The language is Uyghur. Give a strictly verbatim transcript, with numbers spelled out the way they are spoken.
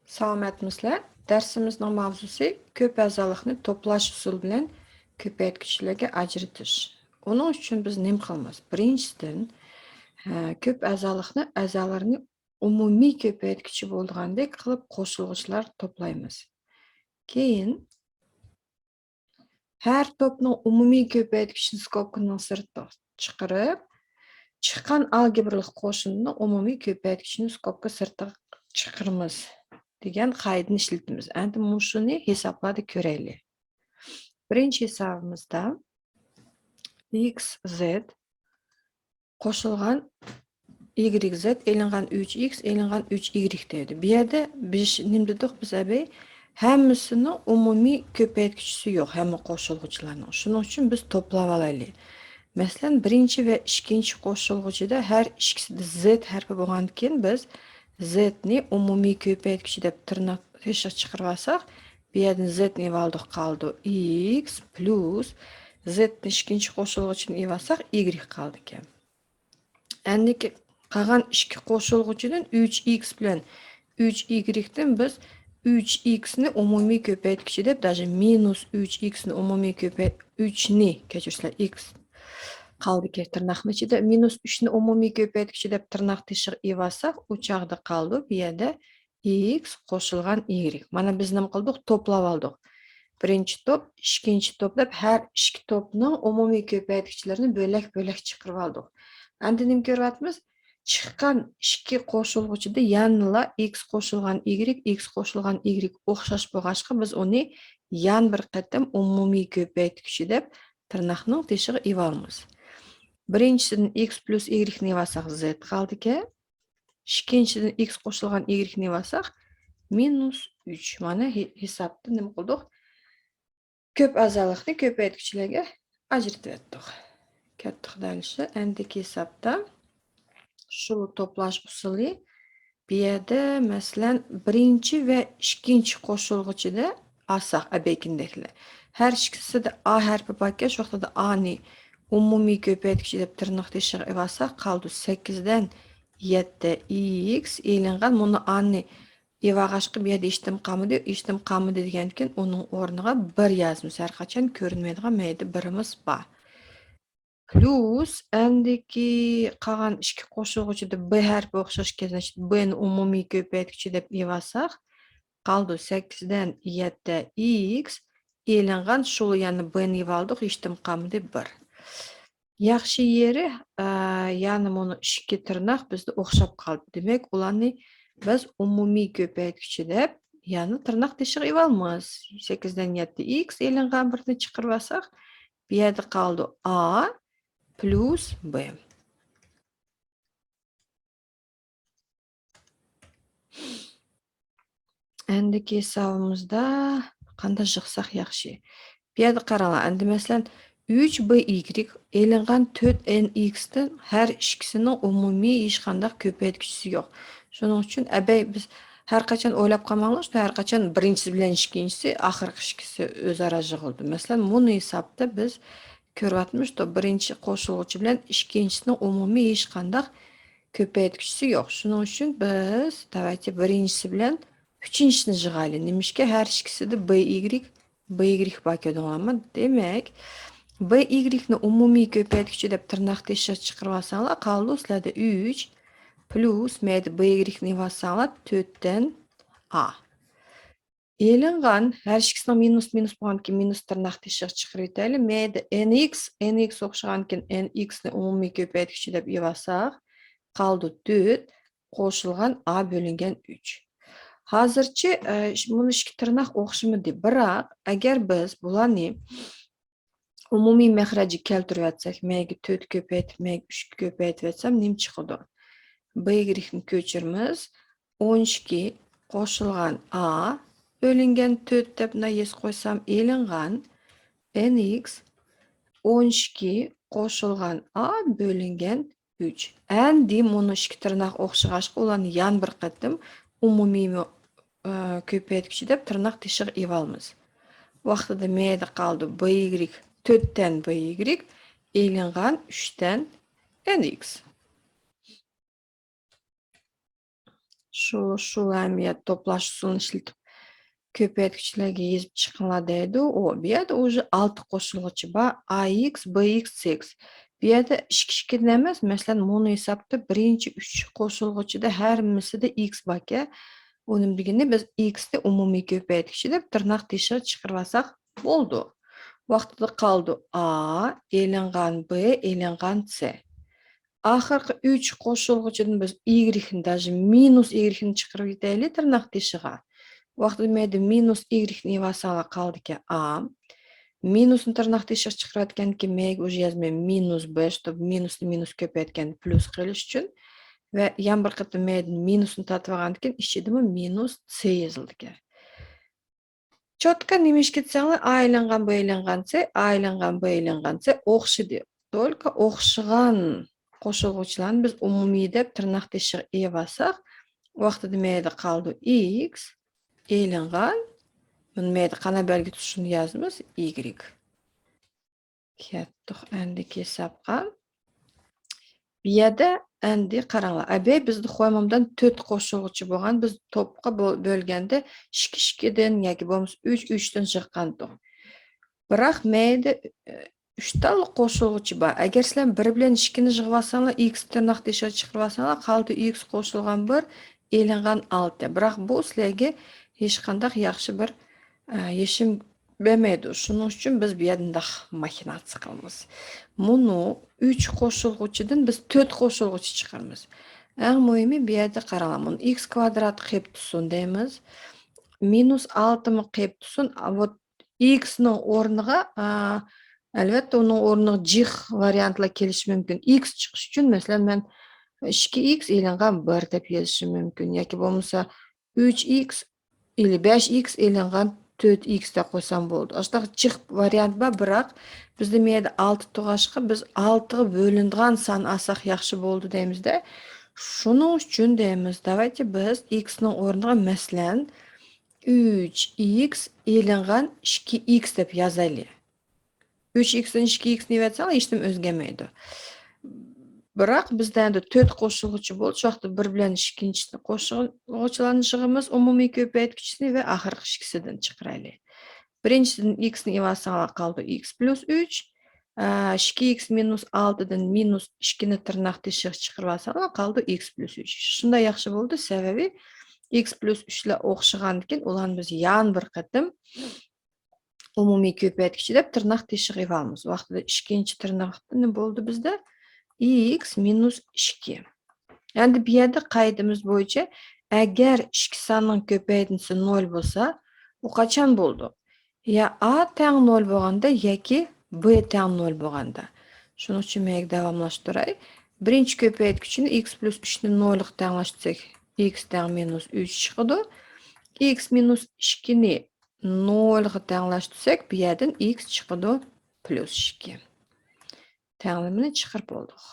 سالامەتمىسىلەر؟ دەرسىمىزنىڭ ماۋزۇسى كۆپ ئەزالىقنى توپلاش ئۇسۇلى بىلەن كۆپەيتكۈچلەرگە ئاجرىتىش. ئۇنىڭ ئۈچۈن بىز نېمە قىلىمىز؟ بىرىنچىدىن، ھە، كۆپ ئەزالىقنى ئەزالىرىنى ئومۇمىي كۆپەيتكۈچى بولىدىغاندەك قىلىپ قوشۇلغۇچلار توپلايمىز. كېيىن ھەر توپنىڭ ئومۇمىي كۆپەيتكۈچىنى سكوپكىنىڭ سىرتىغا چىقىرىپ، چىققان ئالگېبرىلىق قوشۇندىنىڭ ئومۇمىي كۆپەيتكۈچىنى سكوپكا سىرتىغا چىقىرىمىز دېگەن قائىدىنى ئىشلىتىمىز. ئەمدى مۇشۇنى ھېسابلاردا كۆرەيلى. بىرىنچى ھېسابىمىزدا ئىكس زېد قوشۇلغان ئىگرېك زېد ئېلىنغان ئۈچ ئىكس ئېلىنغان ئۈچ ئىگرېك دەيدۇ. بۇ يەردە بىز نېمە دېدۇق بىز ئەبەي؟ ھەممىسىنىڭ ئومۇمىي كۆپەيتكۈچىسى يوق، ھەممە قوشۇلغۇچىلارنىڭ. شۇنىڭ ئۈچۈن بىز توپلاۋالايلى. مەسىلەن، بىرىنچى ۋە ئىككىنچى قوشۇلغۇچىدا ھەر ئىككىسىدە زېد ھەرپى بولغاندىكىن بىز زېدنى ئومۇمىي كۆپەيتكۈچى دەپ تىرناق تېشىغا چىقىرىۋالساق، بۇ يەردىن زېدنى ئېلىۋالدۇق، قالدى ئىكس پلۇس زېدنى ئىككىنچى قوشۇلغۇچىنى ئېلىۋالساق، ئىگرېك قالىدىكەن. ئەندىكى قالغان ئىككى قوشۇلغۇچىدىن ئۈچ ئىكس بىلەن ئۈچ ئىگرېكتىن بىز ئۈچ ئىكسنى ئومۇمىي كۆپەيتكۈچى دەپ، داژە مىنۇس ئۈچ ئىكسنى ئومۇمىي كۆپەيت-، ئۈچنى، كەچۈرسىلەر، ئىكس قالدىكى تىرناقنىڭ ئىچىدە، مىنۇس ئۈچنى ئومۇمىي كۆپەيتكۈچى دەپ تىرناق تېشىغا ئېلىۋالساق، ئۇ چاغدا قالىدۇ بۇ يەردە ئىكس قوشۇلغان ئىگرېك. مانا بىز نېمە قىلدۇق؟ توپلاپ ئالدۇق. بىرىنچى توپ، ئىككىنچى توپ دەپ ھەر ئىككى توپنىڭ ئومۇمىي كۆپەيتكۈچىلىرىنى بۆلەك-بۆلەك چىقىرىپ ئالدۇق. ئەمدى نېمە كۆرۈۋاتىمىز؟ چىققان ئىككى قوشۇلغۇچىدا يەنىلا ئىكس قوشۇلغان ئىگرېك، ئىكس قوشۇلغان ئىگرېك ئوخشاش بولغاچقا، بىز ئۇنى يەنە بىر قېتىم ئومۇمىي كۆپەيتكۈچى دەپ تىرناقنىڭ تېشىغا ئېلىۋالىمىز. بىرىنچىسىدىن ئىكس پلۇس ئىگرېكنى ئېلىۋالساق، زېد قالىدىكەن. ئىككىنچىدىن ئىكس قوشۇلغان ئىگرېكنى ئېلىۋالساق، مىنۇس ئۈچ. مانا ھېسابتا نېمە قىلدۇق؟ كۆپ ئەزالىقنى كۆپەيتكۈچىلەرگە ئاجرىتىۋەتتۇق. كەتتۇق دەلىشى. ئەندىكى ھېسابتا شۇلۇ توپلاش ئۇسۇلى. بۇ يەردە، مەسىلەن، بىرىنچى ۋە ئىككىنچى قوشۇلغۇچىدا ئالساق، ئەبەيكىندەكلەر. ھەر ئىككىسىدە ئا ھەرپى باركەن، شۇ ۋاقىتتا ئانى ئومۇمىي كۆپەيتكۈچى دەپ تىرناق تېشىغا ئېلىۋالساق، قالدى سەككىزدىن يەتتە ئىكس ئېلىنغان. مۇنۇ ئانى ئېلىۋالغاچقا، بۇ يەردە ھېچنېمە قالمىدى، ھېچنېمە قالمىدى دېگەندىكىن، ئۇنىڭ ئورنىغا بىر يازىمىز. ھەر قاچان كۆرۈنمەيدىغان مەيدە بىرىمىز بار. پلۇس ئەندىكى قالغان ئىككى قوشۇلغۇچىدا ب ھەرپى ئوخشاش كەلگەن، بنى ئومۇمىي كۆپەيتكۈچى دەپ ئېلىۋالساق، قالدى سەككىزدىن يەتتە ئىكس ئېلىنغان، شۇلۇ يەنە بنى ئېلىۋالدۇق، ھېچنېمە قالمىدى، بىر. ياخشى يېرى، ئە، يەنى مۇنۇ ئىككى تىرناق بىزدە ئوخشاپ قالدى. دېمەك، ئۇلارنى بىز ئومۇمىي كۆپەيتكۈچى دەپ يەنە تىرناق تېشىغا ئېلىۋالىمىز. سەككىزدىن يەتتە ئىكس ئېلىنغان، بىرنى چىقىرىۋالساق، بۇ يەردە قالدى ئا پلۇس ب. ئەندىكى ھېسابىمىزدا قانداق يىغساق ياخشى؟ بۇ يەردە قاراڭلار، ئەندى مەسىلەن، ئۈچ ب ئىگرېك ئېلىنغان تۆت ئېن ئىكستىن ھەر ئىككىسىنىڭ ئومۇمىي ھېچقانداق كۆپەيتكۈچىسى يوق. شۇنىڭ ئۈچۈن ئەبەي بىز ھەر قاچان ئويلاپ قالماڭلار، شۇ ھەر قاچان بىرىنچىسى بىلەن ئىككىنچىسى، ئاخىرقى ئىككىسى ئۆزئارا يىغىلىدۇ. مەسىلەن، مۇنۇ ھېسابتا بىز كۆرۈۋاتىمىز، شۇ بىرىنچى قوشۇلغۇچى بىلەن ئىككىنچىسىنىڭ ئومۇمىي ھېچقانداق كۆپەيتكۈچىسى يوق. شۇنىڭ ئۈچۈن بىز، داۋايتى، بىرىنچىسى بىلەن ئۈچىنچىسىنى يىغايلى. نېمىشقا؟ ھەر ئىككىسىدە ب ئىگرېك، ب ئىگرېك بار، كۆردۈڭلارمۇ؟ دېمەك، ب ئىگرېكنى ئومۇمىي كۆپەيتكۈچى دەپ تىرناق تېشىغا چىقىرىۋالساڭلار، قالىدۇ سىلەردە ئۈچ پلۇس، مەيدە ب ئىگرېكنى ئېلىۋالساڭلار، تۆتتىن ئا. ئېلىنغان، ھەر ئىككىسىنىڭ مىنۇس، مىنۇس بولغاندىكىن، مىنۇس تىرناق تېشىغا چىقىرىۋېتەيلى. مەيدە ئېن ئىكس، ئېن ئىكس ئوخشىغاندىكىن، ئېن ئىكسنى ئومۇمىي كۆپەيتكۈچى دەپ ئېلىۋالساق، قالدى تۆت قوشۇلغان ئا بۆلۈنگەن ئۈچ. ھازىرچە، ئە، مۇنۇ ئىككى تىرناق ئوخشىمىدى. بىراق، ئەگەر بىز بۇلارنى ئومۇمىي مەخرەجگە كەلتۈرۈۋەتسەك، مەيگە تۆت كۆپەيتىپ، مەيگە ئۈچ كۆپەيتىۋەتسەم، نېمە چىقىدۇ؟ ب ئىگرېكنى كۆچۈرىمىز. ئون ئىككى قوشۇلغان ئا بۆلۈنگەن تۆت دەپ مۇنداق يېزىپ قويسام، ئېلىنغان ئېن ئىكس ئون ئىككى قوشۇلغان ئا بۆلۈنگەن ئۈچ. ئەندى مۇنۇ ئىككى تىرناق ئوخشىغاچقا، ئۇلارنى يەنە بىر قېتىم ئومۇمىي مۇ-، ئە، كۆپەيتكۈچى دەپ تىرناق تېشىغا ئېلىۋالىمىز. ۋاقتىدا مەيدە قالدى ب ئىگرېك، تۆتتىن ب ئىگرېك، ئېلىنغان ئۈچتىن ئېن ئىكس. شۇ، شۇ ئەمەلىيەت توپلاش ئۇسۇلىنى ئىشلىتىپ، كۆپەيتكۈچلەرگە يېزىپ چىقىڭلار دەيدۇ. ئۇ، بۇ يەردە ئۇژې ئالتە قوشۇلغۇچى بار. ئا ئىكس، بى ئىكس، سى ئىكس. بۇ يەردە ئىككى، ئىككىدىن ئەمەس، مەسىلەن، مۇنۇ ھېسابتا بىرىنچى ئۈچ قوشۇلغۇچىدا ھەممىسىدە ئىكس باركەن. ئۇ نېمە دېگىنى، بىز ئىكسنى ئومۇمىي كۆپەيتكۈچى دەپ تىرناق تېشىغا چىقىرىۋالساق بولدى. ۋاقتىدا قالدى ئا، ئېلىنغان بى، ئېلىنغان سى. ئاخىرقى ئۈچ قوشۇلغۇچىدىن بىز ئىگرېكنى، داژې مىنۇس ئىگرېكنى چىقىرىۋېتەيلى تىرناق تېشىغا. ۋاقتىدا مەيدە مىنۇس ئىگرېكنى ئېلىۋالساڭلار قالىدىكەن ئا. مىنۇسنى تىرناق تېشىغا چىقىرىۋەتكەندىكىن مەيگە ئۇژې يازماي مىنۇس بى، شتوب مىنۇسنى مىنۇس كۆپەيتكەندە پلۇس قىلىش ئۈچۈن. ۋە يەنە بىر قېتىم مەيدىن مىنۇسنى تارتىۋالغاندىكىن ئىچىدىمۇ مىنۇس سى يېزىلىدىكەن. چوتكا نېمە ئىش كېتسەڭلار، ئا ئېلىنغان، بى ئېلىنغان سى، ئا ئېلىنغان، بى ئېلىنغان سى ئوخشىدى. تولكا ئوخشىغان قوشۇلغۇچىلارنى بىز ئومۇمىي دەپ تىرناق تېشىغا ئېلىۋالساق، ۋاقتىدا مەيدە قالدى ئىكس، ئېلىنغان، مۇنى مەيدە قانا بەلگە تۇتۇشنى يازىمىز، ئىگرېك. كەتتۇق ئەندىكى ھېسابقا. بۇ يەردە ئەندى قاراڭلار. ئەبەي بىزدە خويمامدان تۆت قوشۇلغۇچى بولغان، بىز توپقا بۆ-، بۆلگەندە ئىككى ئىككىدىن ياكى بولمىسا ئۈچ ئۈچتىن يىغقانتۇق. بىراق مەيدە، ئۈچ تاللا قوشۇلغۇچى بار. ئەگەر سىلەر بىر بىلەن ئىككىنى يىغىۋالساڭلار، ئىكس تىرناق تېشىغا چىقىرىۋالساڭلار، قالدى ئىكس قوشۇلغان بىر، ئېلىنغان ئالتە. بىراق بۇ سىلەرگە ھېچقانداق ياخشى بىر، ئە، يېشىم بەرمەيدۇ. شۇنىڭ ئۈچۈن بىز بۇ يەردە مۇنداق ماخىناتسىيە قىلىمىز. مۇنۇ ئۈچ قوشۇلغۇچىدىن بىز تۆت قوشۇلغۇچى چىقىرىمىز. ئەڭ مۇھىمى بۇ يەردە قاراڭلار. مۇنى ئىكس كۋادرات قېلىپ تۇرسۇن دەيمىز. مىنۇس ئالتىمۇ قېلىپ تۇرسۇن. ئىكسنىڭ ئورنىغا، ئا، ئەلۋەتتە، ئۇنىڭ ئورنىغا جىق ۋارىيانتلار كېلىشى مۇمكىن. ئىكس چىقىش ئۈچۈن، مەسىلەن، مەن ئىككى ئىكس ئېلىنغان بىر دەپ يېزىشىم مۇمكىن. ياكى بولمىسا ئۈچ ئىكس ئىلى بەش ئىكس ئېلىنغان تۆت ئىكس دەپ قويسام بولىدۇ. ئاشۇنداق جىق ۋارىيانت بار، بىراق بىزدە مۇ يەردە ئالتە تۇرغاچقا، بىز ئالتىغا بۆلۈنىدىغان سان ئالساق ياخشى بولىدۇ دەيمىز-دە. شۇنىڭ ئۈچۈن دەيمىز، داۋايتى بىز ئىكسنىڭ ئورنىغا، مەسىلەن، ئۈچ ئىكس ئېلىنغان ئىككى ئىكس دەپ يازايلى. ئۈچ ئىكستىن ئىككى ئىكسنى يېۋەتسەڭ، ھېچنېمە ئۆزگەرمەيدۇ. بىراق بىزدە ئەمدى تۆت قوشۇلغۇچى بولدى. شۇ ۋاقىتتا بىر بىلەن ئىككىنچىسى قوشۇلغۇچىلارنى يىغىمىز، ئومۇمىي كۆپەيتكۈچىسىنى ۋە ئاخىرقى ئىككىسىدىن چىقىرايلى. بىرىنچىسىدىن ئىكسنى ئېلىۋالساڭلار قالدى ئىكس پلۇس ئۈچ. ئە، ئىككى ئىكس مىنۇس ئالتىدىن مىنۇس ئىككىنى تىرناق تېشىغا چىقىرىۋالساڭلار قالدى ئىكس پلۇس ئۈچ. شۇنداق ياخشى بولدى، سەۋەبى ئىكس پلۇس ئۈچلەر ئوخشىغاندىكىن ئۇلارنى بىز يەنە بىر قېتىم ئومۇمىي كۆپەيتكۈچى دەپ تىرناق تېشىغا ئېلىۋالىمىز. ۋاقتىدا ئىككىنچى تىرناقتا نېمە بولدى بىزدە؟ ئىكس مىنۇس ئىككى. ئەمدى بۇ يەردە قائىدىمىز بويىچە، ئەگەر ئىككى ساننىڭ كۆپەيتمىسى نول بولسا، ئۇ قاچان بولىدۇ؟ يا ئا تەڭ نول بولغاندا ياكى بى تەڭ نول بولغاندا. شۇنىڭ ئۈچۈن مەن داۋاملاشتۇراي. بىرىنچى كۆپەيتكۈچىنى ئىكس پلۇس ئۈچنى نولغا تەڭلەشتۈرسەك، ئىكس تەڭ مىنۇس ئۈچ چىقىدۇ. ئىكس مىنۇس ئىككىنى نولغا تەڭلەشتۈرسەك، بۇ يەردىن ئىكس چىقىدۇ پلۇس ئىككى. تەڭلىمىنى چىقىرىپ بولدۇق.